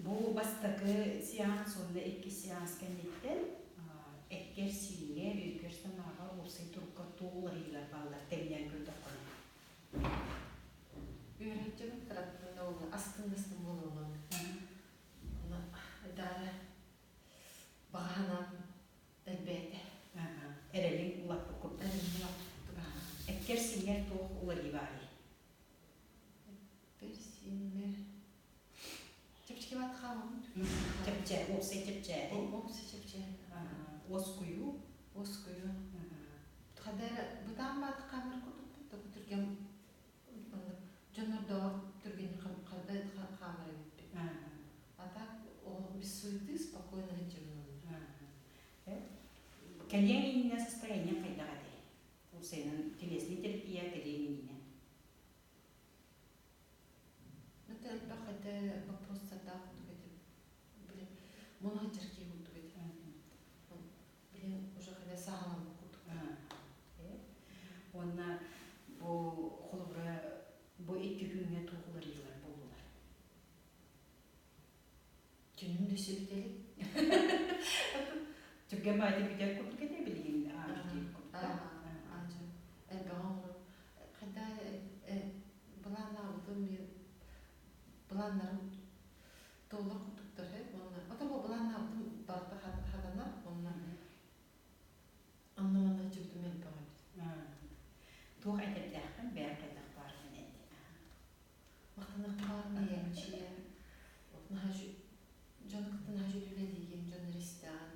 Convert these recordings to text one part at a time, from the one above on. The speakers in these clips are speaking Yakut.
Бу бастакы сеанс уонна иккис сеанс кэнниттэн эккэр-сииҥҥэр, өйгөр-санааҕар уопсай турукка туох уларыйыылар бааллар тэҥнээн көрдөххүнэ? Үөрэтчим кыраттан да буолла, астын-астын буолуоҕун. Онно даара баҕа санаам элбээтэ. Эрэлиҥ улаппыт курдук. Эрэлим улаппыт курдук. Эккэр-сииҥҥэр туох уларыйыы баарый? Эппэр-сииммэр чэпчэки баат хаамабын. Чэпчээ, уопсай чэпчээтин. Уопсай чэпчээн. Уоскуйуу. Уоскуйуу. Хада эрэ бытаан баат хаамар курдукпут, току түргэн дьоннордооҕор түргэнник харда хаамар эбиппит. А так без суеты спокойно сылдьабын онно. Кэлиэҥ иннинэ состояние хайдах этэй? Уопсайынан телесный терапия кэлиэҥ иннинэ. Это элбэх этэ вопростардаах курдук этим. Блин, муну сылдьар киһи курдук этим. Блин, уже когда сааһыламмыт курдук. Уонна бу холобура бу икки күҥҥэ туох уларыйыылар буоллулар? Күнүм да сүбүтэлик. Түргэн баайда бүтэр курдук этэ билигин аадьы диир курдук. Аадьы. Элбэҕи оҥорор. Хайда былааннаабытым мен былааннарым туолар курдуктар уонна ото бу былааннаабытым барыта хатанар уонна онно манна дьыбытым элбэх эбит. Туох этэрдээххин бэйэҥ хайдах бааргын эт. Махтаныахпын баҕарабын ийэм наһаа дьону кытта наһаа үчүгэй үлэлиигин, дьоннор истэҕин.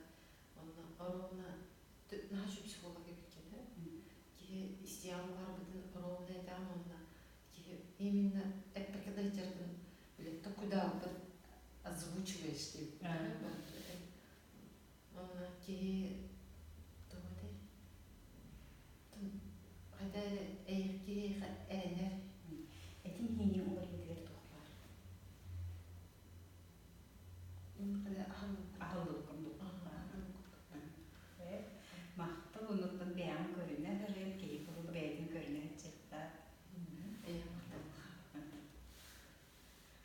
Онно оруобуна наһаа үчүгэй психолог эбиккин ээ. Киһи истиэҕин баҕарбытын оруобуна этэҕин уонна киһи именно эппэккэ да сылдьаргын били токудаалбыт озвучиваешь диэбит. Онно киһи